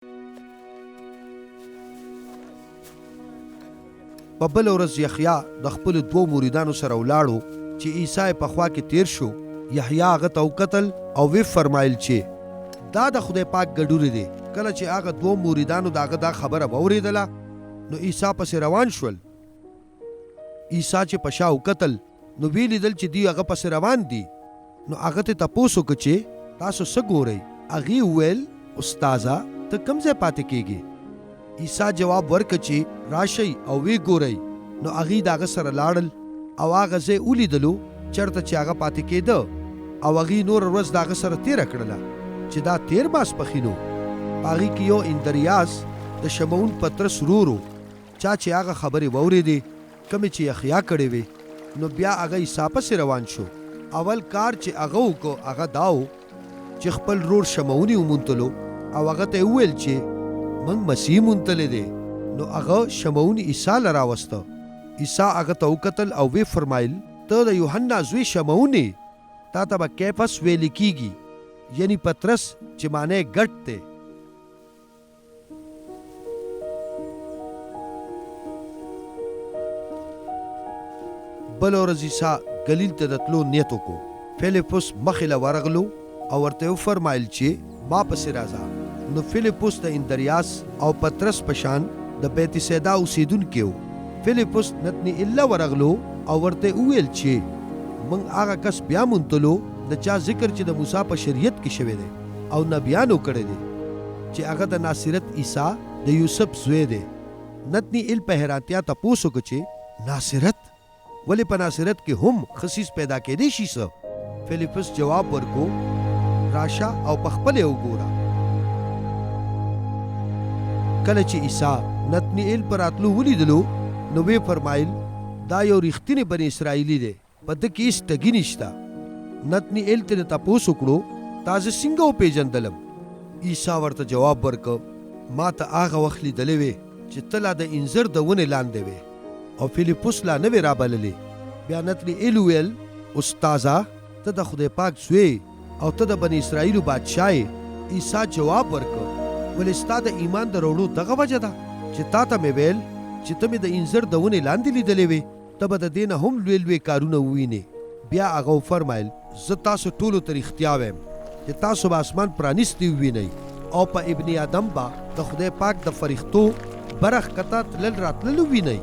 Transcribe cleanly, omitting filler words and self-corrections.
په بله ورځ یحیی د خپلو دوو مریدانو سره ولاړ و چې عیسی یې په خوا کې تېر شو. یحیی هغه ته وکتل او ویې فرمایل چې. دا د خدای پاک ګډوری دی. کله چې هغه دوو مریدانو د هغه دا خبره واورېدله، نو عیسی پسې روان شول. عیسی چې په شا وکتل، نو ویې لیدل چې دوی هغه پسې روان دي، نو هغه ترې تپوس وکړ چې، تاسو څه ګورئ؟ هغوی وویل، استاذه، ته کوم ځای پاتې کېږې؟ عیسی جواب ورکړ چې، راشئ او ویې ګورئ. نو هغوی د هغه سره لاړل او هغه ځای ولیدلو چېرته چې هغه پاتې کېده او هغوی نوره ورځ د هغه سره تېره کړله چې دا تېر ماسپښین و. په هغوی کې یو اندریاس د شمعون پطرس ورور و، چا چې هغه خبرې واورېدې کومې چې یحیی کړې وې، نو بیا هغه عیسی پسې روان شو. اول کار چې هغه وکړ هغه دا و چې خپل ورور شمعون یې وموندلو او هغه ته یې وویل چې، موږ مسیح موندلی دی. نو هغه شمعون عیسی له راوسته. عیسی هغه ته وکتل او ویې فرمایل، ته د یوحنا زوی شمعون یې، تا ته به کیفس ویل کیږي، یعنی پطرس چې معنی یې ګټ دی. بله ورځ عیسی ګلیل ته د تلو نیت وکړو. فیلیپوس مخې له ورغلو او ورته یې وفرمایل چې، ما پسې راځه. نو فیلیپوس د اندریاس او پطرس په شان د بیت صیدا اوسېدونکی و. فیلیپوس نتنیئیل له ورغلو او ورته یې وویل چې، موږ هغه کس بیا موندلو د چا ذکر چې د موسی په شریعت کې شوی دی او نبیانو کړی دی. چې هغه د ناصرت عیسی د یوسف زوی دی. نتني ایل په حیرانتیا تپوس وکړ چې ناصرت؟ ولې په ناصرت کې هم ښه څیز پیدا کیدی شي څه؟ فیلیپس جواب ورکړو، راشه او په خپله یې وګوره. کله چې عیسی نتني ایل په راتلو ولیدلو نو ویې فرمایل، دا یو ریښتینی بني اسراییلي دی. په ده کې هیڅ ټګي نشته. نتني ایل ترې تپوس وکړو، تا زه څنګه وپېژندلم؟ عیسی ورته جواب ورکړ، ما ته هغه وخت لیدلی وې چې ته لا د انځر د ونې لاندې وې او فیلیپوس لا نه وې رابللی. بیا نتني ایل وویل، استاذه! ته د خدای پاک زوی یې او ته د بني اسراییلو بادشاه یې. عیسی جواب ورکړ، ولې ستا د ایمان د راوړو دغه وجه ده چې تا ته مې ویل چې ته مې د انځر د ونې لاندې لیدلی وې؟ ته به د دې نه هم لوی لوی کارونه ووینې. بیا هغه وفرمایل، زه تاسو ټولو ته رښتیا وایم چې تاسو به اسمان پرانیستی ووینئ او په ابن ادم به د خدای پاک د فرښتو بره ښکته تلل راتلل ووینئ.